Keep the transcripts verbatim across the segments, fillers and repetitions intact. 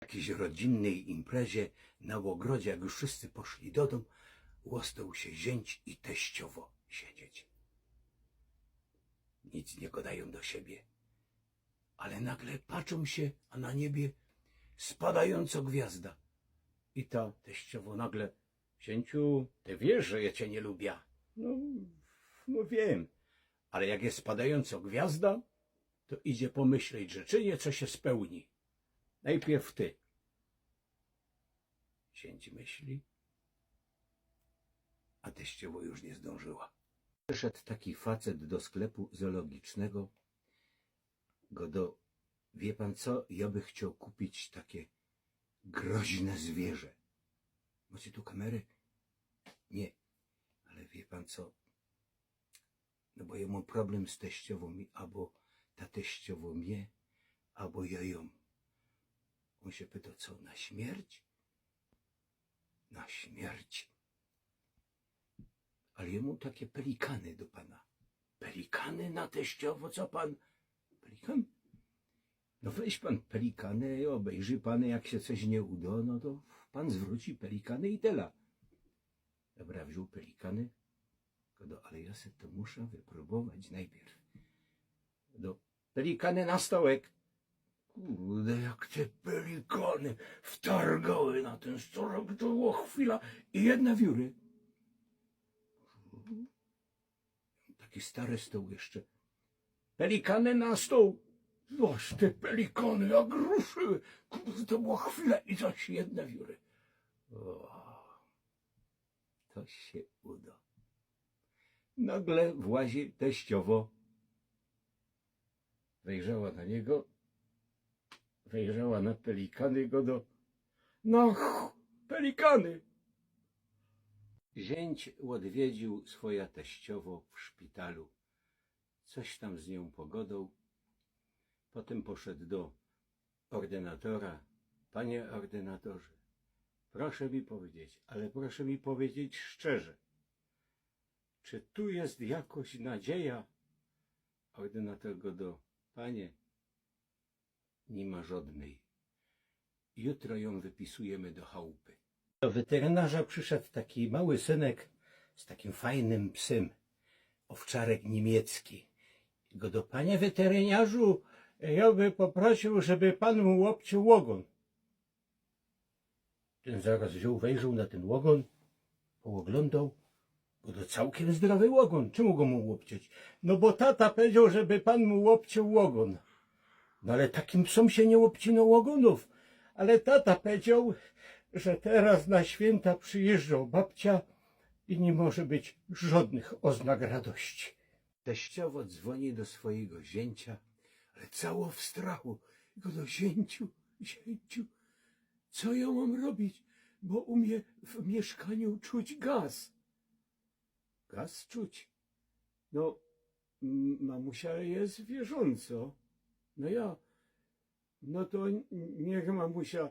jakijś rodzynnyj imprezie na ôgrodzie, jak już wszyscy poszli do dōm, ôstoł sie ziynć i teściowo siedzieć. Nic niy gŏdajōm do siebie. Ale nagle patrzōm sie, a na niebie spadajōnco gwiazda. I ta teściowo nagle: „Ziyncu, ty wiysz, że jŏ cie niy lubiã?” „No, no wiym, ale jak je spadajōnco gwiazda, to idzie pomyśleć życzynie, co sie spełni. Nojpiyrzw ty.” Ziynć myśli, a teściowo już niy zdōnżyła. Prziszoł taki facet do sklepu zoologicznego, gŏdŏ: „Wiy pan co, jŏ bych chcioł kupić takie groźne zwiyrzã. Mŏcie tu kamery?” „Niy, ale wiy pan co, no bo jŏ mōm problym z teściowōm, abo ta teściowo mie, abo jŏ jōm.” Ôn sie pytŏ: „Co, na śmierć?” „Na śmierć. Ale jŏ mōm takie pelikany do pana.” „Pelikany na teściowo, co pan?” „Pelikan? No weź pan pelikany, ôbejrzi pan, jak sie coś niy udŏ, no to pan zwrōci pelikany i tela.” Dobra, wziōn pelikany. Gŏdŏ: „Ale jŏ se to muszã wyprōbować nojpiyrzw.” Do pelikany na stołek. Kurde, jak te pelikany wtargały na tyn stołek, to była chwila i jedna wióry. Taki stary stoł jeszcze. Pelikany na stołek. Noż te pelikany jak ruszyły. Kurde, to była chwila i coś jedna wióry. O, to sie udŏ. Nagle włazi teściowo. Wejrzała na niego, wejrzała na pelikany i gŏdŏ: „No, ch-, pelikany!” Ziynć ôdwiedziōł swojã teściowo w szpitalu. Coś tam z niōm pogŏdoł. Potym poszoł do ôrdynatora. „Panie ôrdynatorze, proszã mi powiedzieć, ale proszã mi powiedzieć szczerze, czy tu je jakŏś nadzieja?” Ôrdynator gŏdŏ: „Panie, niy ma żŏdnyj. Jutro jã wypisujymy do chałupy.” Do weterynŏrza prziszoł taki mały synek z takim fajnym psym, ôwczŏrek niymiecki. Gŏdŏ: „Panie weterynŏrzu, jŏ by poprosiył, żeby pan mu ôbciōł ôgōn.” Tyn zarŏz wziōn, wejrzōł na tyn ôgōn, pooglōndŏł, bo to cołkym zdrowy ôgōn, czymu go mōm ôbciōć? „No bo tata powiedzioł, żeby pan mu ôbciōł ôgōn.” „No ale takim psōm sie niy ôbcinŏ ôgōnōw.” „Ale tata powiedzioł, że teroz na świynta przijyżdżŏ babcia i niy może być żŏdnych ôznak radości.” Teściowo dzwōni do swojigo ziyńciŏ, ale cało w strachu. I gŏdŏ: „Ziyńciu, ziyńciu, co jŏ mōm robić, bo u mie w miyszkaniu czuć gaz.” „Gaz czuć?” „No, m-, mamusia je wierzōncŏ.” „No jo.” „No to n-, niych mamusia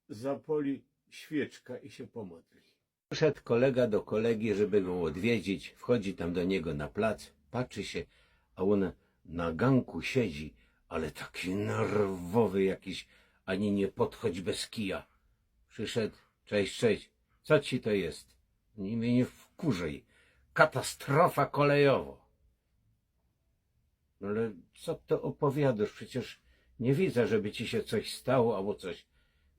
zapoli świyczka i sie pomodli.” Prziszoł kolega do kolegi, żeby go ôdwiedzić. Wchodzi tam do niego na plac, patrzi sie, a ôn na ganku siedzi, ale taki nerwowy jakiś, ani niy podchodź bez kija. Prziszoł: „Cześć, cześć, co ci to je?” „Niy mie niy wkurzej. Katastrofa kolejowŏ.” „No ale co ty ôpowiadŏsz? Przecież niy widzã, żeby ci sie coś stało abo coś.”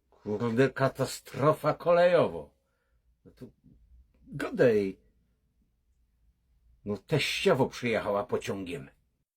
„Kurde, katastrofa kolejowŏ.” „No to gŏdej.” „No, teściowŏ przijechała pociōngiem.”